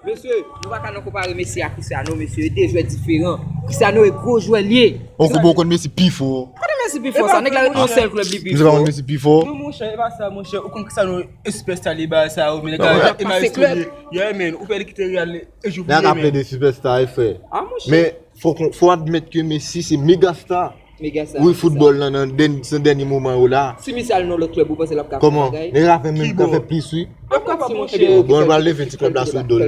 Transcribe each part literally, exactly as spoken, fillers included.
Mesye, nou pa ka nan konpare Messi a Cristiano, mesye, e de jwè diferan. Cristiano e gwo jwè l ye. Ou konn, ou konn Messi pi fò. Kote Messi pi fò sa? Nèg la ret nan yon sèl klèb, li pi fò. Messi pa konn Messi pi fò. Non, monchè, e pa sa, monchè. Ou konn Cristiano e sipèsta li ba sa, men nèg la e maestro li. Yeah, man, ou pè li kite Real, e jou vini, man. Nèg ap plede sipèsta, e frè. Ah, monchè. Men, fò, fò admèt ke Messi se mega star. Wi, foutbòl lan nan dèn-, se dènye moman yo la. Si misye al nan lòt klèb, ou panse l ap ka fè bagay? Kòman? Nèg la fè menm tan fè plis, wi. Ap kapab, monchè. Bon, l pral leve ti klèb la sou do l.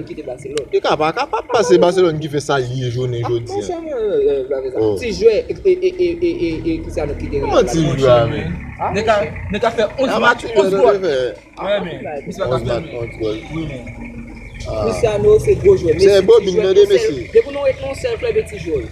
Li ka pa kapab pase Barcelone ki fè sa l ye jounen jodi a. Monchè, mwen, ti jwè, e, e, e, e, e, e, Cristiano kite Real. Kòman ti jwè a, men? Nèg ka, nèg ka fè onz match, onz gòl. Wi, men. Misye pa ka fè, men. Wi, men. Cristiano se gwo jwè. Se bobin nan de mesye. Depi nou ret nan yon sèl klèb, e ti jwè.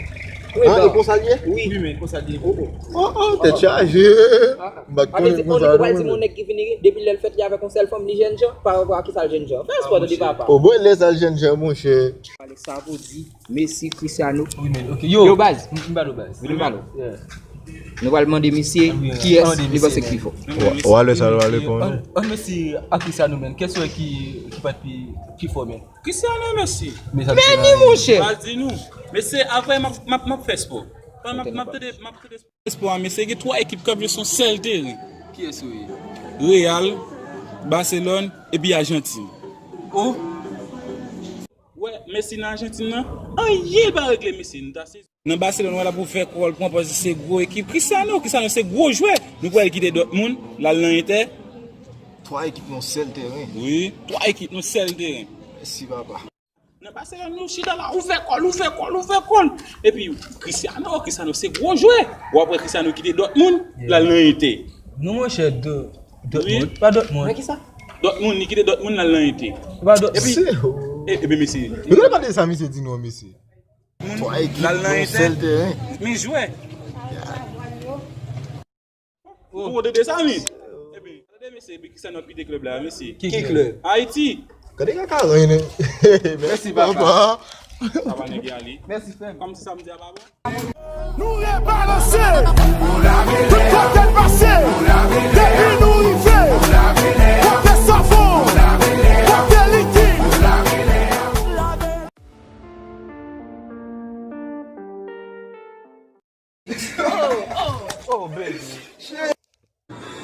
Wi, ah, e konsa l ye? Wi, men, konsa l ye. Oh, oh, tèt chaje. M pa t konnen konsa. Ou pral di m yon nèg ki vini, depi lè l fèt, li avèk yon sèl fanm, li jènjan, pa rapò a kisa l jènjan. Fè espò, tande papa. Oh, bon, lè sa l jènjan, monchè. Pale sa pou di, Messi, Cristiano. Wi, men, ok. Yo, baz. M, m ba nou baz. Wi, nou ba nou. Yeah. Nou pral mande misye kiyès li panse ki pi fò. Ou a lè sa l pale pou nou. An, an Messi ak Cristiano, men. Kiyès ou wè ki, ki pa t pi, pi fò, men? Cristiano, Messi. Men ni, monchè. M al di nou. Messi, apre, m ap, m ap, m ap fè espò. M ap, m ap tande, m ap tande espò a, Messi, gen twa ekip k ap jwe sou yon sèl teren. Kiyès ou ye? Real, Barcelone, epi Ajantin. Oh. Wè, Messi nan Ajantin nan, anyen l pa regle, Messi, nou ta sezi. Nan Barcelone, wè l ap ouvè kò l, pran pòz li se gwo ekip. Cristiano, Cristiano se gwo jwè. Nou kwè l kite Dortmund, l al nan Inter. Twa ekip nan sèl teren. Wi, twa ekip nan sèl teren. Mèsi, papa. Nan Barcelone, nou chita la, ouvè kò l, ouvè kò l, ouvè kò l. Epi, Cristiano, Cristiano se gwo jwè. W ap wè Cristiano kite Dortmund, l al nan Inter. Non, monchè, Do-, Dortmund, pa Dortmund. Nan kisa? Dortmund, li kite Dortmund, l al nan Inter. Pa Dortmund. Epi, e, epi, mesye. Gade sa misye di nou, mesye. Twa ekip nan yon sèl teren. Men jwè. Ou tande sa, men? Epi, tande, mesye, epi ki sa n ap kite klèb la, mesye? Ki klèb? Ayiti. Gade kaka renmen. Mèsi, papa. Sa va nèg ale. Mèsi, frè m. Kòmsi sa m di a pa bon. Nou rebalanse. Tout kote n pase. Depi nou rive. Kote savon. Kote likid. Oh, oh, oh, baby.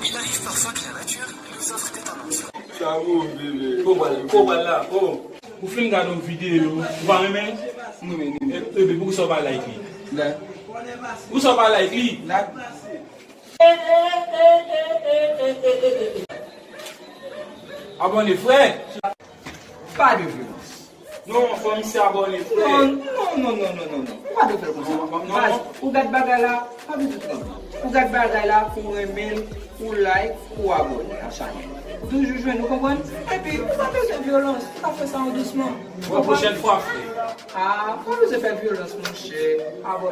Il arrive parfois que la nature nous offre des talents. Sa bon, bebe. Kòman, kòman la? Oh. Ou fin gade yon videyo, ou pa renmen? Mwen renmen. E, e, poukisa w pa like li? Poukisa w pa like li? Abòne, frè. Pa de vyolans. Non, fò misye abòne, frè. Non, non, non, non. Ou pa dwe fè l konsa. Non, non, non. Baz, ou gad bagay la, pa bezwen pran. Ou gad bagay la, pou w renmen l, pou w like, pou w abòne a chanèl. Ou toujou jwenn, ou konprann? Epi, ou pa bezwen vyolans, ou ka fè sa an dousman. Bon, pwochèn fwa, frè. Ah, pa bezwen fè vyolans, monchè. Abòne.